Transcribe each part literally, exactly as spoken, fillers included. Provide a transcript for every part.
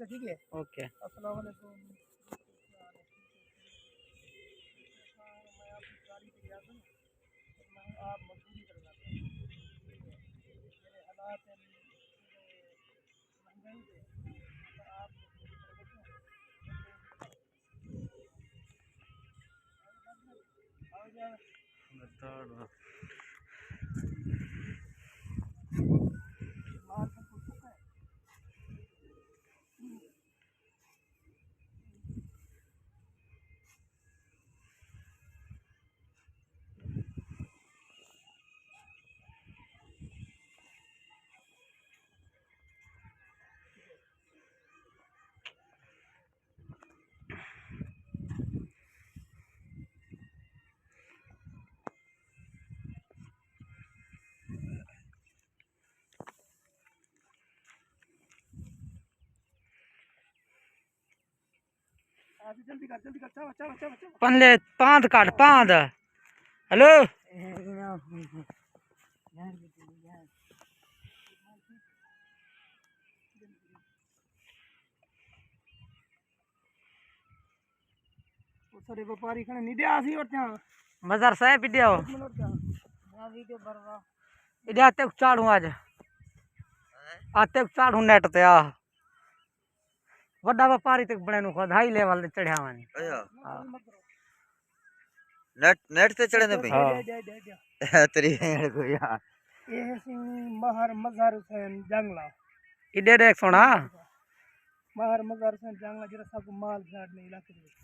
ٹھیک ہے۔ اوکے۔ السلام علیکم۔ میں آپ کی گاڑی پہ گیا تھا نا، میں آپ مزدوری کرنا تھا۔ میرے حالات ہیں، مہنگائی دے، تو آپ مزدوری کر کے پندے پاند کٹ پاند۔ ہلو۔ او سارے وپاری کھڑے نہیں دیا سی اور کیا؟ مظہر صاحب ویڈیو۔ ایک منٹ کیا؟ میں ویڈیو بھروا۔ ایڈے آتے چاڑھوں اج۔ آتے چاڑھوں نیٹ تے آ۔ وڈا وپاری تے بنے نو خود ہائی لیول تے چڑھیا ونج۔ اچھا۔ ہاں۔ نیٹ، نیٹ تے چڑھے نے بھائی؟ ہاں۔ دے، دے، دے، دے۔ تیری بھیݨ کو یار۔ اے سی ماہر مظہر حسین جانگلہ۔ ایڈے ݙیکھ سوہݨا۔ ماہر مظہر حسین جانگلہ جیڑھا سب کو مال بھیڑ نے علاقے دے وچ۔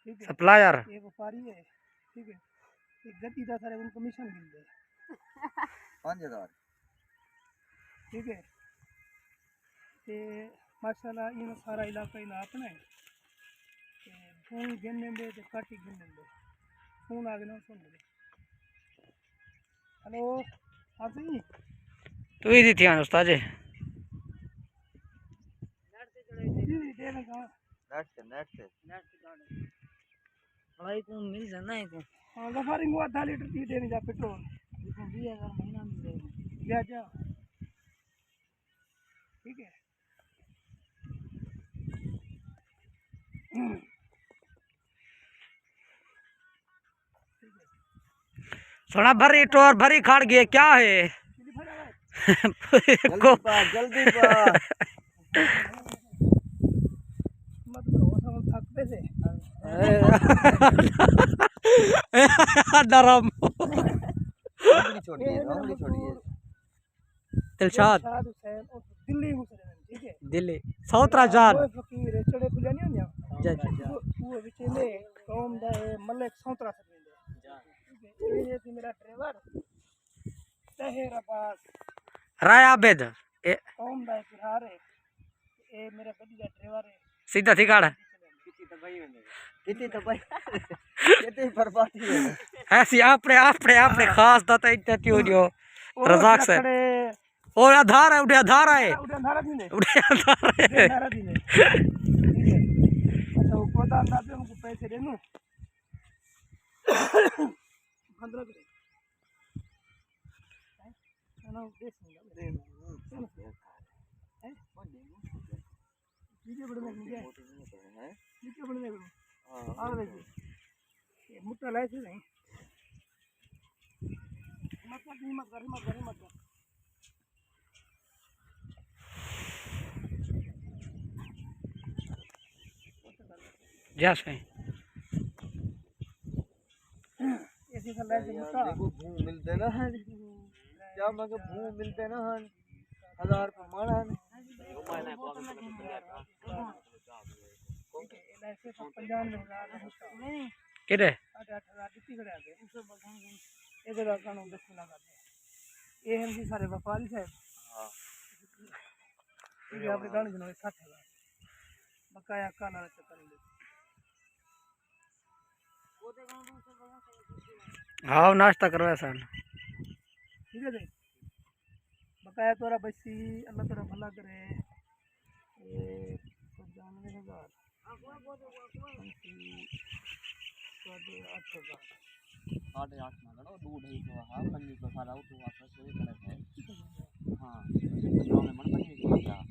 ٹھیک ہے؟ سپلائر۔ اے وپاری ہے۔ ٹھیک ہے؟ اے گڈی دا سارے کوں کمیشن گھندے۔ پنج ہزار۔ ٹھیک ہے؟ تے ماشاءاللہ ایہ سارا علاقہ اینا اپݨا ہے۔ تے بھوں گھن لیندے تے کٹ ہی گھن لیندے۔ فون آ ڳئے نا، سن لیندے۔ ہلو، ہاں سئیں۔ توں ہی ݙتی آن استاد جی۔ جی، ݙے ݙیواں۔ نیٹ تے، نیٹ تے۔ بھائی کوں مل جانا ہے کوں۔ ہاں، ظفر کوں آدھا لیٹر دی ݙیویں جا پٹرول۔ جی، کوں ویہہ ہزار مہینہ مل جائے گا۔ جا، جا۔ ٹھیک ہے۔ سوہݨا بھری ٹور بھری کھڑ ڳئے، کیا ہے؟ جلدی پا، جلدی پا۔ ڈرم۔ دلشاد۔ دلشاد حسین، او دلی مسلم، ٹھیک ہے؟ دلی۔ سوترا جان۔ کوئی فقیر ہے، چڑے پھلے نہیں ہوندے۔ جی، جی۔ وہ، وہ وچ نے قوم دا ہے، ملک سوترا سمجھدے۔ ٹھیک ہے؟ اے ہے میرا ڈرائیور، طاہر عباس۔ رائے عابد۔ اے قوم دا ہے، بہار ہے۔ اے میرا گڈی دا ڈرائیور ہے۔ سیدھا تھی کھڑ۔ کتی تباہی ہوندے۔ کتی تباہی۔ کتی بربادی ہوندے۔ ایسی اپݨے، اپݨے، اپݨے خاص دا تے اتنا کیوں جو۔ او رزاق سے۔ کھڑے۔ او ادھار ہے، اڈے ادھار ہے۔ اڈے ادھار دی نے۔ اڈے ادھار ہے۔ اڈے ادھار دی نے۔ ٹھیک ہے۔ اچھا، وہ کودا انداز میں ہم کو پیسے دے نو۔ پندرہ دے۔ نا، نا، دے سن۔ ہیں؟ ویڈیو بݨا ݙیکھ، ویڈیو بݨا ݙیکھ۔ ہاں۔ آ ویکھ۔ اے مٹا لائے تھے نہیں۔ ہمت کر، ہمت کر، ہمت کر، ہمت کر۔ جا سائیں۔ اے سی تھلے سی یار، مٹا۔ دیکھو، بھوں ملدے نہ ہن۔ کیا مگر بھوں ملدے نہ ہن۔ ہزار روپے ماڑا ہن۔ کیݙے؟ ساڑھے اٹھ ہزار ݙتی کھڑے آ کے۔ اے ذرا کانوں ݙسو نہ کر۔ اے ہن جی سارے وپاری صاحب۔ ہاں۔ اے آپ کے گانے جناب سٹھ ہزار۔ بقایا کل والا چکر نہیں۔ ہاں، ناشتہ کروایا سن۔ ٹھیک ہے جی۔ بقایا تورا بچی، اللہ تورا بھلا کرے۔ اے پنجانوے ہزار۔ پنچی، ساڑھے اٹھ ہزار۔ ساڑھے اٹھ نہ کرو، ݙو ڈھائی سو ہا، پنجی سو سارا اتوں واپس ہوئی کھڑے تھے۔ ہاں، پنجانوے من پنجی سو ہزار۔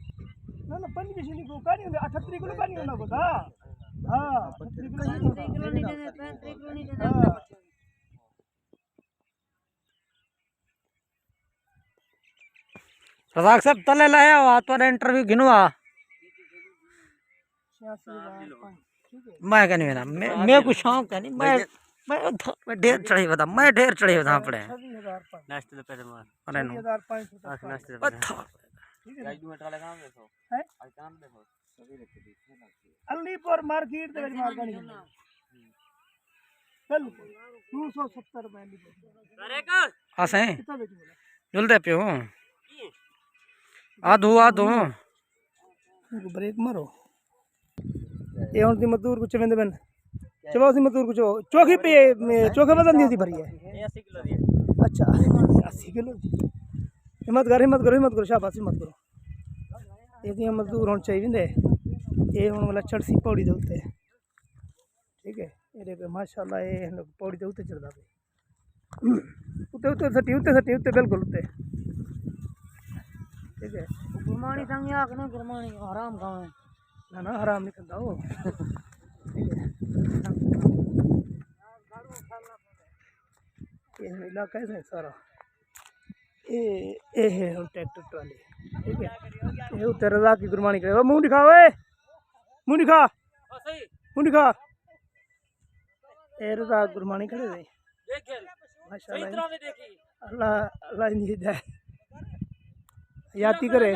نہ، نہ، پنجویں چھنی کو کائنی ہوندا، اٹھتری کلو کائنی ہوندا کو، ہاں۔ ہاں، اٹھتری کلو کائنی ہوندا۔ پینتری کلو نہیں دینا، پینتری کلو نہیں دینا۔ ہاں۔ رزاق صاحب، تلے لایا ہوا، تہاݙا انٹرویو گھنوا۔ چھیاسی ہزار پنج، ٹھیک ہے۔ میں کہیں وینا، میں، میں کوئی شوق ہے نہیں، میں، میں ادھر، میں ڈھیر چڑھے ودا، میں ڈھیر چڑھے ودا اپݨے۔ چھوی ہزار پنج۔ ناشتے دے پیسے مار۔ ارے نو۔ چھوی ہزار پنج سو تک۔ ناشتے دے پیسے۔ ٹھیک ہے۔ ہیں؟ علی پور مارکیٹ دے وچ مارکا نہیں۔ بالکل۔ دو سو ستر روپے علی پور۔ ہاں سائیں۔ کتنا بیچ بولا؟ جلدے پیو۔ آدھو، آدھو۔ بریک مارو۔ اے ہݨ دی مزدور کوں چویندے پن۔ چواؤ سی مزدور کوں چواؤ۔ چوکھی پے، چوکھے وزن دی سی بھری ہے۔ اچھا، اسی کلو دی۔ ہمت کر، ہمت کرو، ہمت کرو، شاباش، ہمت کرو۔ اے دی مزدور ہݨ چاہی ویندے۔ اے ہݨ والا چڑھ سی پوڑی دے اُتے۔ ٹھیک ہے، اے ݙیکھو، ماشاءاللہ، اے ہݨ پوڑی دے اُتے چڑھدا پئے۔ اُتے، اُتے سٹی، اُتے سٹی، اُتے بالکل اُتے۔ ٹھیک ہے۔ گرمانی سنگ آکھ نہ، گرمانی حرام کھاویں۔ نہ، نہ، حرام نہیں کھاندا او۔ ٹھیک ہے۔ اے علاقہ ہے سارا۔ اے، اے ہے ہݨ ٹریکٹر ٹرالی، ٹھیک ہے۔ اے اُتے رزاق دی گرمانی کھڑے۔ او منہ ݙکھا اوئے، منہ ݙکھا، منہ ݙکھا۔ اے رزاق گرمانی کھڑے ہوئے۔ ماشاءاللہ۔ اللہ، اللہ دی ہدایت۔ یاتی کرے۔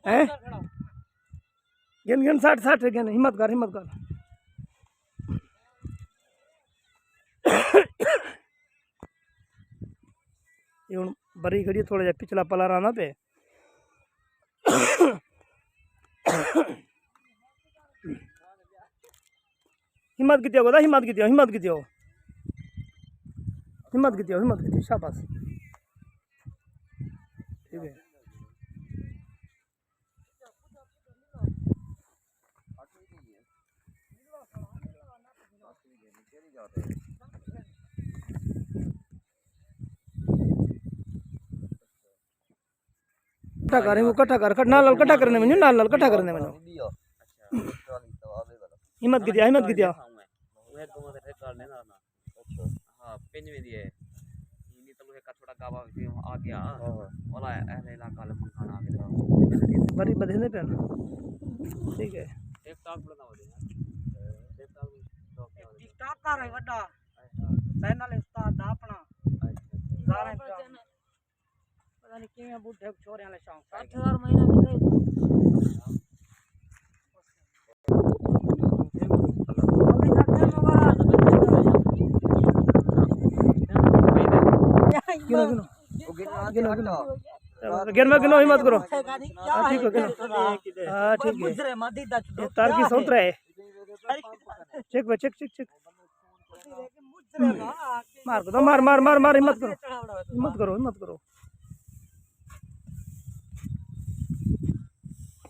ہیں؟ گن، گن، سٹ، سٹ، گن، ہمت کر، ہمت کر۔ یہ ہن بری کھڑی ہے، تھوڑا جہا پچھلا پلا رہنا پہ۔ ہمت کیتی ہو، ہمت کیتی ہو، ہمت کیتی ہو۔ ہمت کیتی ہو، ہمت کیتی ہو، شاباش۔ ٹھیک ہے۔ کٹھا کر، اینکوں کٹھا کر، کٹ-، نال نال کٹھا کرنے ونڄو، نال نال کٹھا کرنے ونڄو۔ ہمت کیتی آ، ہمت کیتی آ۔ اچھا۔ ہاں، پنجویں دی ہے۔ ہندی تلو ہک چھوٹا گاوا وی آ ڳیا۔ ہاں۔ اولا اہل علاقہ والے منگانا آ ڳئے۔ بری بدھیندے پئے ہن۔ ٹھیک ہے۔ ٹک ٹاک بݨا ودے۔ ٹک ٹاک، ٹک ٹاک کر رہے وݙا۔ چینل استاد دا اپݨا۔ اچھا۔ زاریں پیا۔ پتہ نہیں کیویں ٻڈھے چھوڑیاں لے شوق۔ سٹھ ہزار مہینہ ملے۔ گنو، گنو۔ گنو، گنو۔ گن میں گنو، ہمت کرو۔ ہاں، ٹھیک ہے، گنو۔ ہاں، ٹھیک ہے۔ یہ تار کی سوترا ہے۔ چیک بھائی، چیک، چیک، چیک۔ مار کو تو، مار، مار، مار، مار، ہمت کرو۔ ہمت کرو، ہمت کرو۔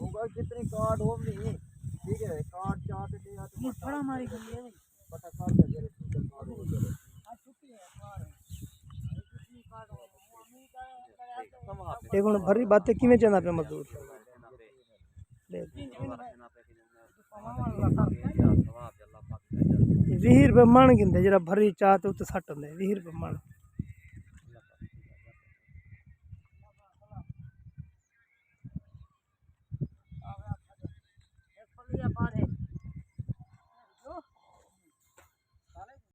ہوگا کتنے کارڈ ہو نہیں، ٹھیک ہے، کارڈ چار تے دے آتے۔ یہ پھڑا ماری گئی ہے۔ پتہ کارڈ دے دے، کارڈ ہو جائے۔ یہ ہن بھری باتیں کیویں چیندا پیا مزدور؟ ویہہ روپے مݨ گھندے، جیڑھا بھری چا تے اُتے سٹ ہوندے، ویہہ روپے مݨ۔